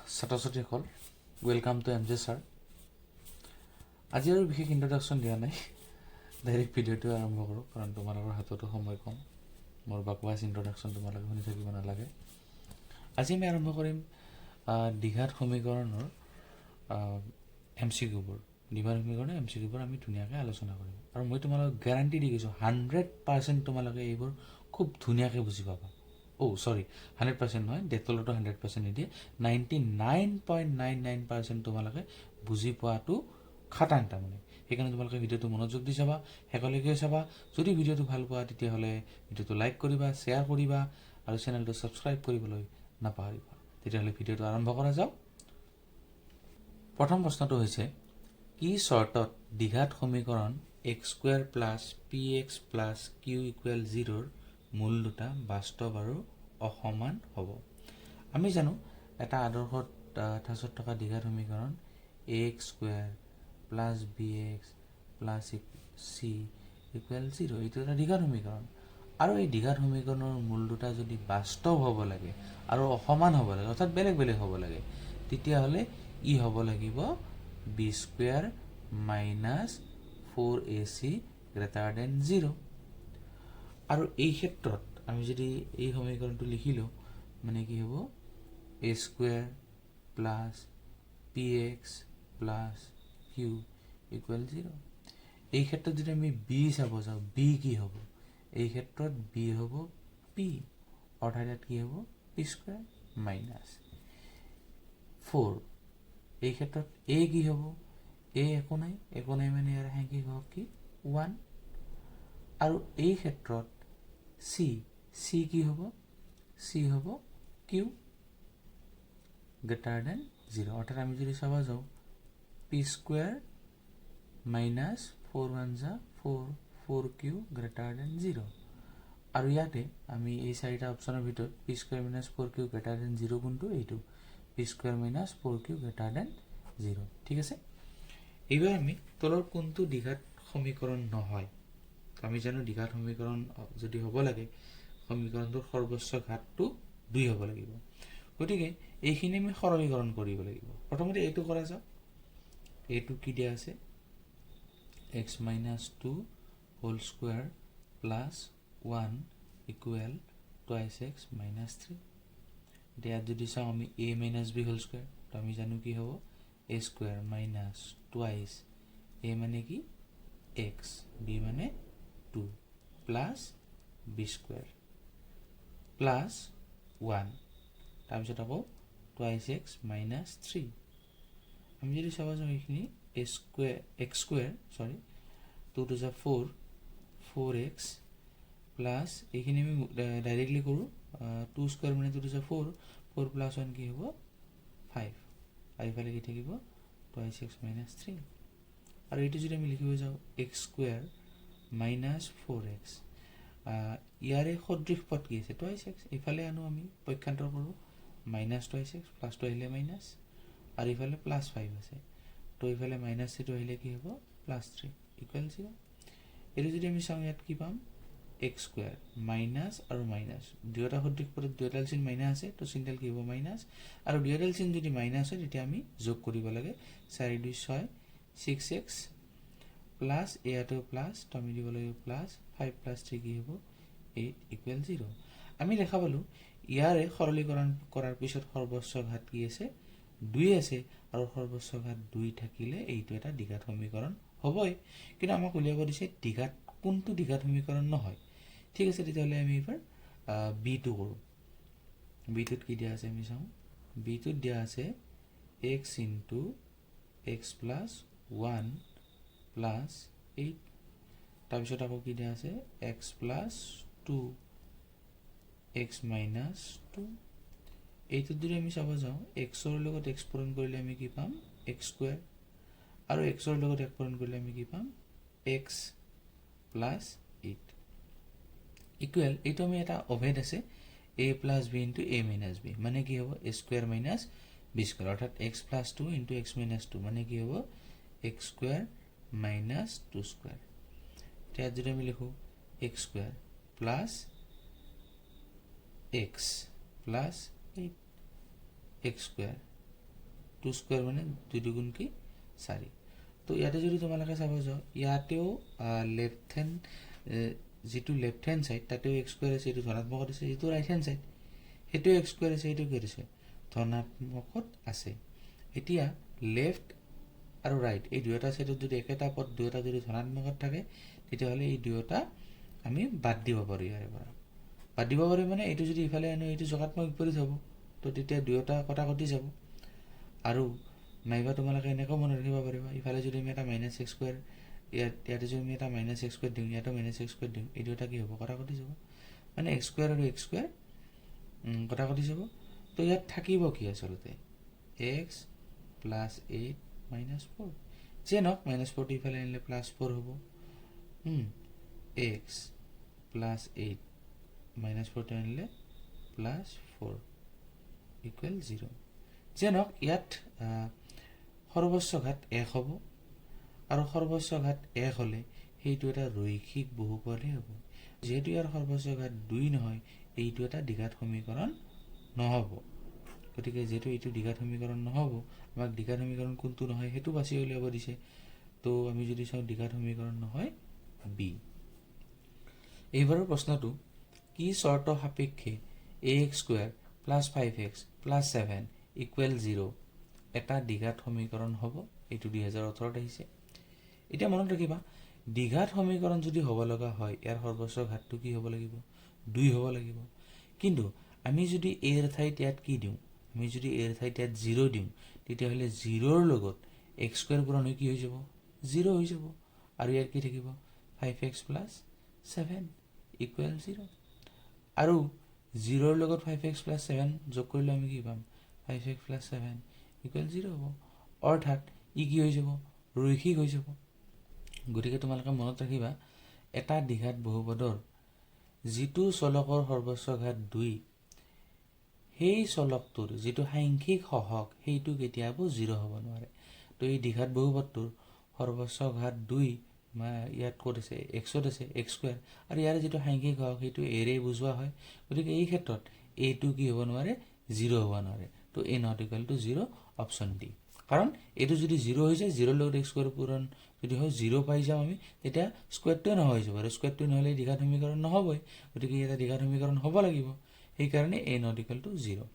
ছাত্ৰ ছাত্ৰীসকল, welcome to M J sir. আজি আৰু বিশেষ ইণ্ট্ৰডাকশ্যন দিয়া নাই, ডাইৰেক্ট ভিডিঅ'টো আৰম্ভ কৰোঁ, কাৰণ তোমালোকৰ হাততো সময় কম। মোৰ বাকৱাছ ইণ্ট্ৰডাকশ্যন তোমালোকে শুনি থাকিব নালাগে। আজি আমি আৰম্ভ কৰিম দ্বিঘাত সমীকৰণৰ এম চি কিউবোৰ। দ্বিঘাত সমীকৰণৰ এম চি কিউবোৰ আমি ধুনীয়াকৈ আলোচনা কৰিম আৰু মই তোমালোকক গেৰাণ্টি দি গৈছোঁ, 100% তোমালোকে এইবোৰ খুব ধুনীয়াকৈ বুজি পাবা। অ' চৰি, 100% নহয়, ডেটলতো 100% নিদিয়ে। 99.99% তোমালোকে বুজি পোৱাটো খাটাং তাৰমানে। সেইকাৰণে তোমালোকে ভিডিঅ'টো মনোযোগ দি চাবা, শেষলৈকে চাবা। যদি ভিডিঅ'টো ভাল পোৱা, তেতিয়াহ'লে ভিডিঅ'টো লাইক কৰিবা, শ্বেয়াৰ কৰিবা আৰু চেনেলটো ছাবস্ক্ৰাইব কৰিবলৈ নাপাহৰিবা। তেতিয়াহ'লে ভিডিঅ'টো আৰম্ভ কৰা যাওক। প্ৰথম প্ৰশ্নটো হৈছে, কি চৰ্তত দ্বিঘাত সমীকৰণ x square plus p x plus q equal জিৰ'ৰ মূল দুটা বাস্তৱ আৰু অসমান হ'ব? আমি জানো, এটা আদৰ্শ ঠাঁচত থকা দ্বিঘাত সমীকৰণ a x square plus b x plus c equal zero, এইটো এটা দ্বিঘাত সমীকৰণ। আৰু এই দ্বিঘাত সমীকৰণৰ মূল দুটা যদি বাস্তৱ হ'ব লাগে আৰু অসমান হ'ব লাগে, অৰ্থাৎ বেলেগ বেলেগ হ'ব লাগে, তেতিয়াহ'লে ই হ'ব লাগিব b square minus four a c greater than zero। আৰু এই ক্ষেত্ৰত আমি যদি এই সমীকৰণটো লিখি লওঁ, মানে কি হ'ব? A square plus p x plus q equal zero। এই ক্ষেত্ৰত যদি আমি বি চাব যাওঁ, বি কি হ'ব? এই ক্ষেত্ৰত বি হ'ব পি, অৰ্থাৎ ইয়াত কি হ'ব? P square minus four. এই ক্ষেত্ৰত এ কি হ'ব? এ একো নাই। একো নাই মানে ইয়াৰ সাংখ্যিক সহগ কি? ওৱান। আৰু এই ক্ষেত্ৰত চি, চি কি হ'ব? চি হ'ব কিউ গ্ৰেটাৰ দেন জিৰ'। অৰ্থাৎ আমি যদি চাব যাওঁ, p square minus four one za four, four q greater than zero। আৰু ইয়াতে আমি এই চাৰিটা অপশ্যনৰ ভিতৰত p square minus four q greater than zero কোনটো? এইটো, p square minus four q greater than zero। ঠিক আছে। এইবাৰ আমি তলৰ কোনটো দ্বিঘাত সমীকৰণ নহয়? আমি জানো, দ্বিঘাত সমীকৰণ যদি হ'ব লাগে, সমীকৰণটোৰ সৰ্বোচ্চ ঘাতটো দুই হ'ব লাগিব। গতিকে এইখিনি আমি সৰলীকৰণ কৰিব লাগিব। প্ৰথমতে এইটো কৰা যাওক। এইটো কি দিয়া আছে? X minus two whole square plus one equal twice x minus three। এতিয়া ইয়াত যদি চাওঁ আমি, a minus b whole square, তো আমি জানো কি হ'ব? A square minus twice a মানে কি? এক্স, বি মানে two, plus b square plus one, তাৰপিছত আকৌ টুৱাইছ এক্স মাইনাছ থ্ৰী। আমি যদি চাব যাওঁ এইখিনি, a square x square, sorry, two two za four, four x plus, এইখিনি আমি ডাইৰেক্টলি কৰোঁ। টু স্কুৱেৰ মানে two two za four, four plus one কি হ'ব? ফাইভ। আৰু ইফালে কি থাকিব? Twice x minus three. আৰু এইটো যদি আমি লিখিব যাওঁ, x square minus four x, ইয়াৰে সদৃশ পদ কি আছে? Twice x. ইফালে আনো আমি, পক্ষান্তৰ কৰোঁ, মাইনাছ টুৱাইছ এক্স, প্লাছটো আহিলে মাইনাছ, আৰু ইফালে প্লাছ ফাইভ আছে, তো ইফালে মাইনাছ থ্ৰীটো আহিলে কি হ'ব? Plus three equal zero'. এইটো যদি আমি চাওঁ, ইয়াত কি পাম? এক্স স্কুৱেৰ মাইনাছ আৰু মাইনাছ, দুয়োটা সদৃশ পদত দুয়োডাল চিন মাইনাছ আছে, তো চিনডাল কি হ'ব? মাইনাছ। আৰু দুয়োডাল চিন যদি মাইনাছ হয়, তেতিয়া আমি যোগ কৰিব লাগে। চাৰি দুই ছয়, ছিক্স এক্স প্লাছ, ইয়াতো প্লাছ, তো আমি দিব লাগিব প্লাছ, ফাইভ প্লাছ থ্ৰী কি হ'ব? Eight equal zero'. আমি দেখা পালোঁ, ইয়াৰে সৰলীকৰণ কৰাৰ পিছত সৰ্বোচ্চ ঘাত কি আছে? দুই আছে। আৰু সৰ্বোচ্চ ঘাত দুই থাকিলে এইটো এটা দ্বিঘাত সমীকৰণ হ'বই। কিন্তু আমাক উলিয়াব দিছে দ্বিঘাত কোনটো দ্বিঘাত সমীকৰণ নহয়। ঠিক আছে, তেতিয়াহ'লে আমি এইবাৰ বিটো কৰোঁ। বিটোত কি দিয়া আছে আমি চাওঁ। বিটোত দিয়া আছে x into x plus one plus eight, তাৰপিছত আকৌ কি দিয়া আছে? X plus two x minus two। এইটোত যদি আমি চাব যাওঁ, এক্সৰ লগত এক্স পূৰণ কৰিলে আমি কি পাম? X square. আৰু এক্সৰ লগত এক পূৰণ কৰিলে আমি কি পাম? X plus eight equal. এইটো আমি এটা অভেদ আছে, a plus b into a minus b মানে কি হ'ব? A square minus b square, অৰ্থাৎ x plus two into x minus two মানে কি হ'ব? X square minus two square। এতিয়া ইয়াত যদি আমি লিখোঁ, x square plus x plus eight, x square two square মানে দুই দুগুণ কি চাৰি। তো ইয়াতে যদি তোমালোকে চাব যাওঁ, ইয়াতেও লেফ্ট হেণ্ড, যিটো লেফ্ট হেণ্ড ছাইড তাতেও এক্স স্কুৱেৰ আছে, এইটো ধনাত্মকত আছে। যিটো ৰাইট হেণ্ড ছাইড সেইটোও এক্স স্কুৱেৰ আছে, সেইটো কি আছে? ধনাত্মকত আছে। এতিয়া লেফ্ট আৰু ৰাইট এই দুয়োটা ছাইডত যদি একেটা পদ দুয়োটা যদি ধনাত্মকত থাকে, তেতিয়াহ'লে এই দুয়োটা আমি বাদ দিব পাৰোঁ। ইয়াৰে পৰা বাদ দিব পাৰোঁ মানে এইটো যদি ইফালে আনো, এইটো যোগাত্মক বিপৰীত হ'ব, তো তেতিয়া দুয়োটা কটাকটি যাব। আৰু নাইবা তোমালোকে এনেকৈও মনত ৰাখিব পাৰিবা, ইফালে যদি আমি এটা মাইনাছ এক্স স্কুৱেৰ, ইয়াতে যদি আমি এটা মাইনাছ এক্স স্কুৱেৰ দিওঁ, ইয়াতো মাইনাছ এক্স স্কুৱেৰ দিওঁ, এই দুয়োটা কি হ'ব? কটাকটি যাব। মানে এক্স স্কুৱেৰ আৰু এক্স স্কুৱেৰ কটাকটি যাব। তো ইয়াত থাকিব কি আচলতে? X plus eight minus four। যিয়ে নহওক, মাইনাছ ফ'ৰটো ইফালে আনিলে প্লাছ ফ'ৰ হ'ব। এক্স প্লাছ এইট মাইনাছ ফ'ৰটো আনিলে প্লাছ ফ'ৰ ইকুৱেল জিৰ'। যিয়ে নহওক, ইয়াত সৰ্বোচ্চ ঘাত এক হ'ব আৰু সৰ্বোচ্চ ঘাত এক হ'লে সেইটো এটা ৰৈখিক বহুপদহে হ'ব। যিহেতু ইয়াৰ সৰ্বোচ্চ ঘাত দুই নহয়, এইটো এটা দ্বিঘাত সমীকৰণ নহ'ব। গতিকে যিহেতু এইটো দ্বিঘাত সমীকৰণ নহ'ব, আমাক দ্বিঘাত সমীকৰণ কোনটো নহয় সেইটো বাছি উলিয়াব দিছে। তো আমি যদি চাওঁ, দ্বিঘাত সমীকৰণ নহয় বি। এইবাৰৰ প্ৰশ্নটো কি? চৰ্ত সাপেক্ষে a x square plus five x plus seven equal zero এটা দ্বিঘাত সমীকৰণ হ'ব? এইটো 2018ত আহিছে। এতিয়া মনত ৰাখিবা, দ্বিঘাত সমীকৰণ যদি হ'ব লগা হয়, ইয়াৰ সৰ্বোচ্চ ঘাতটো কি হ'ব লাগিব? দুই হ'ব লাগিব। কিন্তু আমি যদি এৰ ঠাইত ইয়াত কি দিওঁ? আমি যদি এৰ ঠাইত ইয়াত জিৰ' দিওঁ, তেতিয়াহ'লে জিৰ'ৰ লগত এক্স স্কুৱেৰ পূৰণ হৈ কি হৈ যাব? জিৰ' হৈ যাব। আৰু ইয়াত কি থাকিব? Five x plus seven equal zero। আৰু জিৰ'ৰ লগত ফাইভ এক্স প্লাছ ছেভেন যোগ কৰিলে আমি কি পাম? Five x plus seven equal zero হ'ব। অৰ্থাৎ ই কি হৈ যাব? ৰৈখিক হৈ যাব। গতিকে তোমালোকে মনত ৰাখিবা, এটা দ্বিঘাত বহুপদৰ যিটো চলকৰ সৰ্বোচ্চ ঘাত দুই, সেই চলকটোৰ যিটো সাংখ্যিক সহগ সেইটো কেতিয়াও জিৰ' হ'ব নোৱাৰে। তো এই দ্বিঘাত বহুপদটোৰ সৰ্বোচ্চ ঘাত দুই ইয়াত ক'ত আছে? এক্সত আছে, এক্স স্কুৱেৰ। আৰু ইয়াৰ যিটো সাংখ্যিক সহগ সেইটো এৰে বুজোৱা হয়। গতিকে এই ক্ষেত্ৰত এইটো কি হ'ব নোৱাৰে? জিৰ' হ'ব নোৱাৰে। তো a not equal to zero, option D। কাৰণ এইটো যদি জিৰ' হৈ যায়, জিৰ'ৰ লগত এক্স স্কুৱেৰ পূৰণ যদি হয়, জিৰ' পাই যাওঁ আমি, তেতিয়া স্কুৱেৰটোৱে নহয় হৈ যাব। আৰু স্কুৱেৰটো নহ'লে দ্বিঘাত সমীকৰণ নহ'বই। গতিকে এটা দ্বিঘাত সমীকৰণ হ'ব লাগিব, সেইকাৰণে a not equal to zero।